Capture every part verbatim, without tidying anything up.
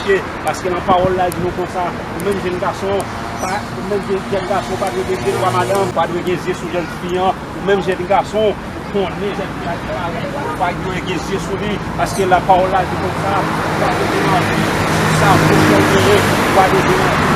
Paske nan pawòl la, li di nou konsa, ou menm jèn gason, pa, ou menm jèn, jèn gason, ou pa dwe gen de twa madanm, ou pa dwe gen zye sou jèn fi an, ou menm jèn gason, ou konnen jèn fi a gen mari, ou pa dwe gen zye sou li, paske la pawòl la di konsa, ou pa dwe gen anvi sou sa pwochen w genyen, ou pa dwe gen anvi,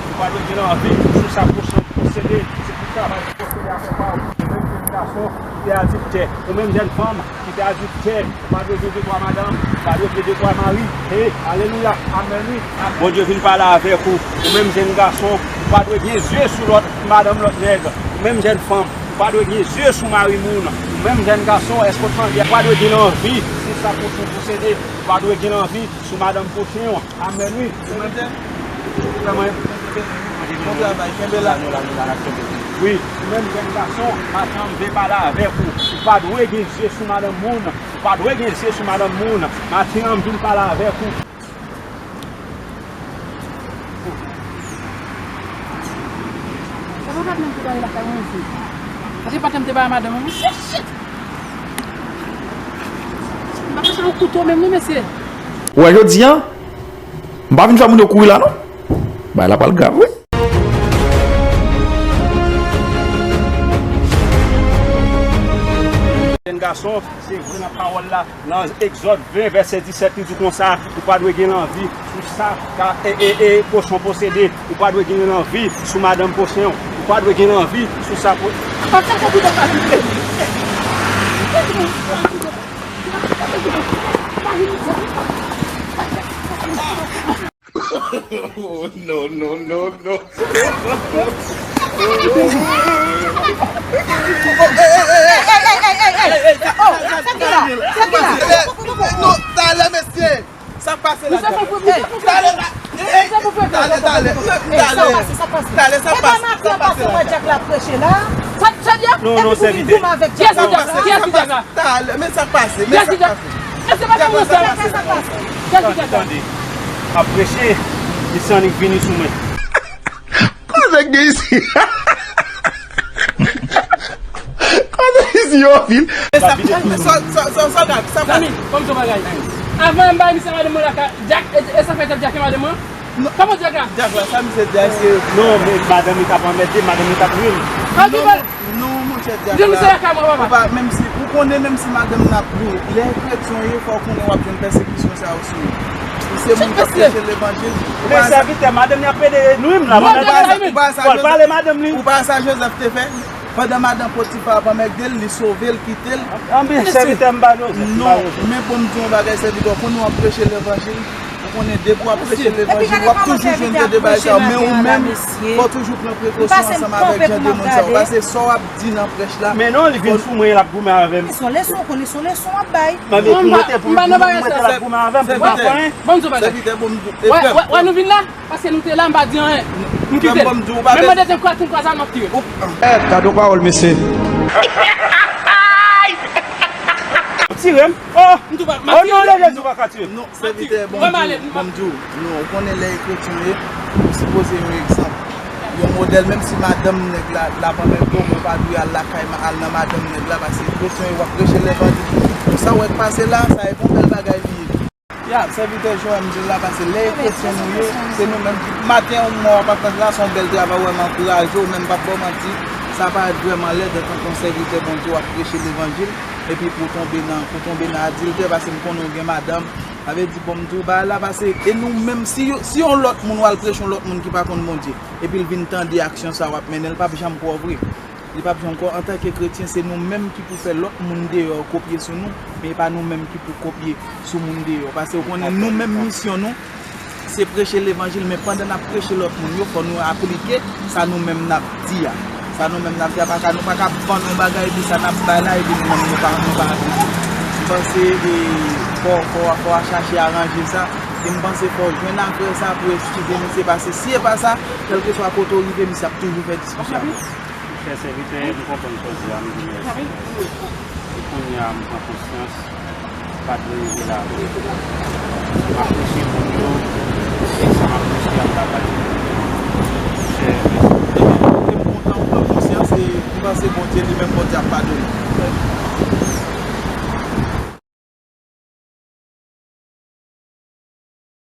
ou pa dwe gen anvi sou sa pwochen w posede, se pou travay posede afè pa w, ou menm jèn gason, ou te adiktè, ou menm jèn fanm, ki te adiktè, ou pa dwe gen de twa madanm, ou pa dwe gen de twa mari. Hey, alelouya, amèn, wi. Bondye vin pale avèk ou. Ou menm jèn gason, ou pa dwe gen zye sou lòt madanm lòt nèg. Ou menm jèn fanm, ou pa dwe gen zye sou mari moun. Ou menm jèn gason, èske w tande? Ou pa dwe gen anvi sou sa pwochen w posede. Ou pa dwe gen anvi sou madanm pwochen w. Amèn, wi. Ou menm, kòman? Bon travay, kenbe la. Nou la, nou la, n ap kenbe. Wi, ou menm jèn gason, maten an m vle pale avèk ou. Ou pa dwe gen zye sou madanm moun. Ou pa dwe gen zye sou madanm moun. Maten an, m vin pale avèk ou. Sa pa gad menm ki pale lakay mwen isit. Sa se pa tan m te bay madanm mwen. Shit, shit. M pa ka chanje kouto menm non, mesye. Ou wè jodi a, m pa vin fè moun yo kouri la non. Bagay la pral grav wi. Jèn gason, se vre nan pawòl la, nan Egzòd ven, vèsè disèt, li di konsa, ou pa dwe gen lanvi sou sa ka, e, e, e, pwochen w posede, ou pa dwe gen lanvi sou madanm pwochen w, ou pa dwe gen lanvi sou sa pwo-, Oh, no, no, no, no. Oh, sa ki la? Sa ki la? Non, talè, mesye. Sa k pase la? Talè, talè, talè, talè. Talè, sa k pase, sa k pase la? Sa k pase la? Dyak la preche la. Sa, sa dyak? Non, non, sèvitè. Kiyès ki dyak la? Kiyès ki dyak la? Talè, men sa k pase, men sa k pase. Kiyès ki dyak la? Tande, tande. M ap preche, li sannik vini sou mwen. Koze k gen isi? Koze isi yo anpil. Sa, sa, sa, sa, sa, sa, sa, sa. Zanmi, ban m di w bagay. Avan m bay misye madanm mwen la ka, dyak, e, e sa fè t ap dyake madanm mwen? Non. Kòman dyak la? Dyak la, sa misye di a, se... Non, men madanm li t ap anmède, madanm li t ap ri l. An ki bòl? Non, monchè, dyak la. Ou pa, menm si, ou konnen, menm si madanm nan ap ri w, lè kretyen w ye, fò w konnen w ap jwenn pèsekisyon sa yo sou ou. Ou se moun k ap preche levanjil. Men sèvitè, madanm li ap pede nwi m la. Ou pa wè sa Jozèf te fè? Pandan madanm Potifa ap anmède l, li sove l, kite l. Anben, sèvitè, m pa Jozèf, m pa Jozèf. Non, men bon, m di w yon bagay, sèvitè, w konnen w ap preche levanjil. Ou konnen depi w ap preche levanjil, w ap toujou jwenn de bagay sa yo. Men ou menm, fò w toujou pran prekosyon ansanm avèk jan de moun sa yo. Paske sa w ap di nan prèch la. Men non, li vin sou mwen, l ap goumen avè m. Li se yon leson, ou konnen se yon leson w ap bay. Men pou mete, pou mete, l ap goumen avè m, pou m pa fè anyen. Ban m di w bagay. Sèvitè, bon, m di w, e frè m. Wè, wè, nou vin la, paske nou te la, m pa di anyen. M kite l. Menm mwen dezyèm kwa, twouv kwa sa, m ap tire. Eh, gade yon pawòl, mesye. Tire m. Oh! M tou pa, m ap tire. O non de Jezi, ou pa ka tire m. Non, sèvitè, bon, m di w, bon, m di w, non, ou konnen lè kretyen w ye, ou sipoze yon egzanp, yon modèl, menm si madanm nèg la, l ap anmède w, men w pa dwe al lakay, al nan madanm nèg la, paske kretyen w ye, w ap preche levanjil. Pou sa w wè k pase la, sa e pa yon bèl bagay li ye. Ya, sèvitè Joel, m di w la, paske lè e kretyen nou ye, se nou menm ki, maten an, w ap ap tann la, se yon bèl travay, w wè m ankouraje w, men m p ap ba w manti, sa parèt vrèman lèd, antanke yon sèvitè Bondye, w ap preche levanjil, epi pou w tonbe nan, pou w tonbe nan adiltè, paske m konnen w gen madanm, sa vle di, bon, m di w bagay la, paske, e nou menm, si yo, si yon lòt moun, w al preche yon lòt moun ki pa konn Bondye, epi l vin tande aksyon sa w ap mennen, l p ap janm kwè w vre. Li p ap janm kwè w. Antanke kretyen, se nou menm ki pou fè lòt moun deyò kopye sou nou, men e pa nou menm ki pou kopye sou moun deyò. Paske w konnen, nou menm, misyon nou, se preche levanjil, men pandan n ap preche lòt moun yo, fò nou aplike sa nou menm n ap di a. Sa nou menm n ap di a, pa ka, nou pa ka vann yon bagay, epi sa n ap bay la, epi nou menm nou pa, nou pa aplike. M panse, e, fò, fò, fò w chache aranje sa, e m panse fò w jwenn afè sa pou w eskize misye, paske si e pa sa, kèlkeswa kote w rive, misye ap toujou fè diskisyon avè w. Chè sèvitè, m konprann koze a, m di mèsi. E kounye a, m pran konsyans, m pa dwe rive la vre. M ap preche pou yo, e sa m ap preche ap travay. Chè, mèsi. Ebyen, m kontan ou pran konsyans, e m panse Bondye li menm, Bondye ap padone.